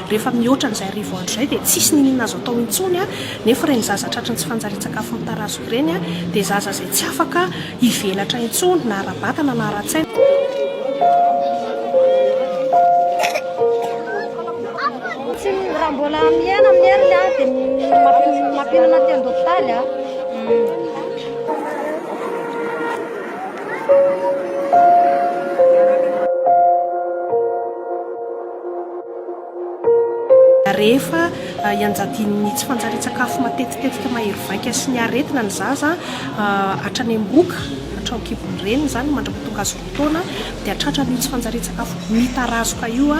Rehefa mihoatra an'izay 1000 andro izay dia tsisy n'inon'inona azo atao intsony nefa ireny zaza tratry ny tsy fanjarian-tsakafo mitarazoka ireny dia zaza izay tsy afaka hivelatra intsony na ara-batana na ara-tsaina. Tsy raha mbola miaina amin'ny heriny a dia mampihinana aty an-dopitaly a. Rehefa ianjadian'ny tsy fanjarian-tsakafo matetitetika mahery vaika sy ny aretina ny zaza hatrany am-bohoka, hatrao an-kibon'ny reniny izany mandra-pahatonga azy 2 taona dia tratran'io tsy fanjarian-tsakafo mitarazoka io,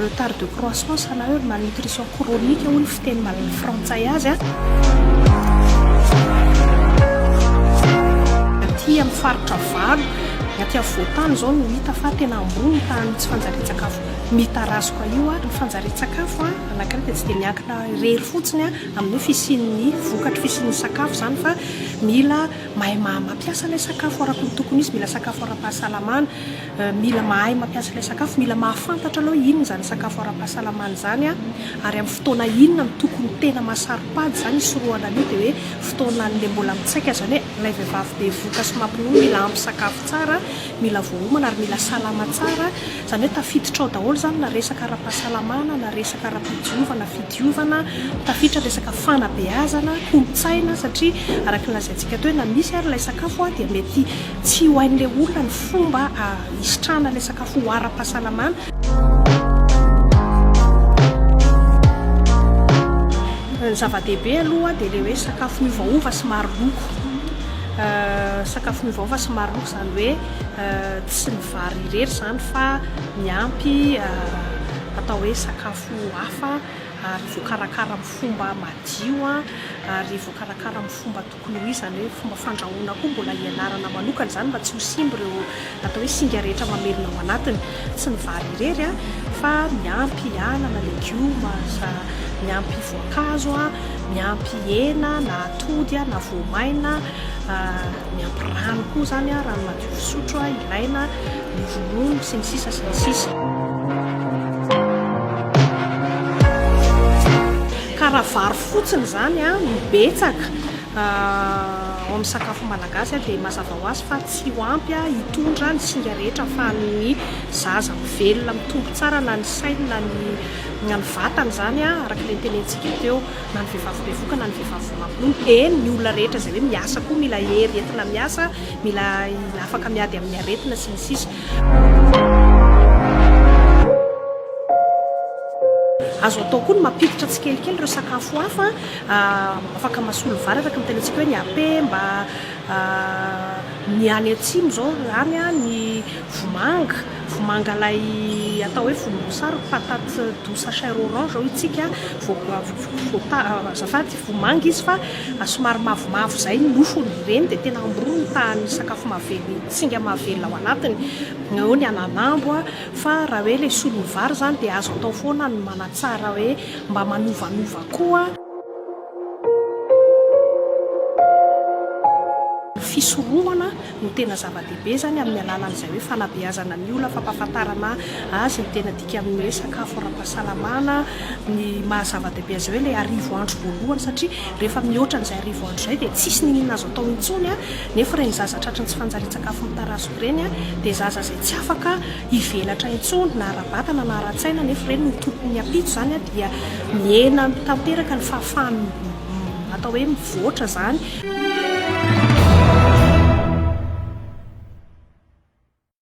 retard de croissance na hoe malnutrition chronique hoy ny fiteny frantsay azy. Aty amin'ny faritra valo, ny aty afovoan-tany izao no hita fa tena ambony ny tahan'io tsy fanjarian-tsakafo mitarazoka io. Ny fanjarian-tsakafo anankiray dia tsy dia miankina irery fotsiny amin'ny hoe fisian'ny vokatry fisian'ny sakafo izany fa mila mahay mampiasa ilay sakafo araka ny tokony ho izy, mila sakafo ara-pahasalamana. Mila mahay mampiasa ilay sakafo, mila mahafantatra aloha inona izany sakafo ara-pahasalamana izany ary amin'ny fotoana inona no tokony tena mahasaro-pady izany hisorohana an'io dia hoe fotoanan'ilay mbola mitsaika izany hoe ilay vehivavy bevohoka sy mampinono mila ampy sakafo tsara, mila voaomana ary mila salama tsara, izany hoe tafiditra ao daholo izany na resaka ara-pahasalamana na resaka ara-pidiovana, fidiovana, tafiditra resaka fanabeazana, kolontsaina satria araka ny lazaintsika teo hoe na misy ary ilay sakafo dia mety Tsy ho hain'ilay olona ny fomba hisitrahana ilay sakafo ho ara-pahasalamana. Ny zava-dehibe aloha dia ilay hoe sakafo miovaova sy maro loko. Sakafo miovaova sy maro loko izany hoe tsy ny vary irery izany fa miampy atao hoe sakafo hafa ary voakarakara amin'ny fomba madio ary voakarakara amin'ny fomba Tokony ho izany hoe fomba fandrahoana koa mbola hianarana manokana izany mba tsy ho simba ireo atao hoe singa rehetra mamelona ao anatiny. Tsy ny vary irery fa miampy anana, legioma, miampy voankazo, miampy hena na atody na voamaina, miampy rano koa izany, rano madio fisotro ilaina, ny ronono sy ny sisa sy ny sisa. Ka raha vary fotsiny izany no betsaka ao amin'ny sakafo malagasy dia mazava ho azy fa tsy ho ampy hitondra ny singa rehetra ahafahan'ny zaza mivelona mitombo tsara na ny sainy na ny na ny vatany izany araka ilay notenenintsika teo na ny vehivavy bevohoka na ny vehivavy vao mampinono. Eny ny olona rehetra izay hoe miasa koa mila hery entina miasa, mila afaka miady amin'ny aretina sy ny sisa. Azo atao koa ny mampiditra tsikelikely ireo sakafo hafa afaka mahasolo vary araka ny tenenintsika hoe ny apemba, ny any atsimo izao any ny vomanga, vomanga ilay atao hoe volomboasary, patate douce à chair orange hoy isika, azafady vomanga izy fa somary mavomavo izay ny nofony, ireny dia tena ambony ny tahan'ny sakafo mahavelona, singa mahavelona ao anatiny, eo ny ananambo. Fa raha hoe ilay solon'ny vary izany dia azo atao foana ny manatsara hoe mba manovanova koa. Ny fisorohana no tena zava-dehibe izany amin'ny alalan'izay hoe fanabeazana ny olona, fampahafantarana azy ny tena dika amin'ny hoe sakafo ara-pahasalamana, ny maha zava-dehibe azy hoe ilay arivo andro voalohany satria rehefa mihoatra an'izay arivo andro izay dia tsisy n'inon'inona azo atao intsony nefa ireny zaza tratry ny tsy fanjarian-tsakafo mitarazoka ireny dia zaza izay tsy afaka hivelatra intsony na ara-batana na ara-tsaina nefa ireny no tompon'ny ampitso izany dia mihena tanteraka ny fahafahany atao hoe mivoatra izany.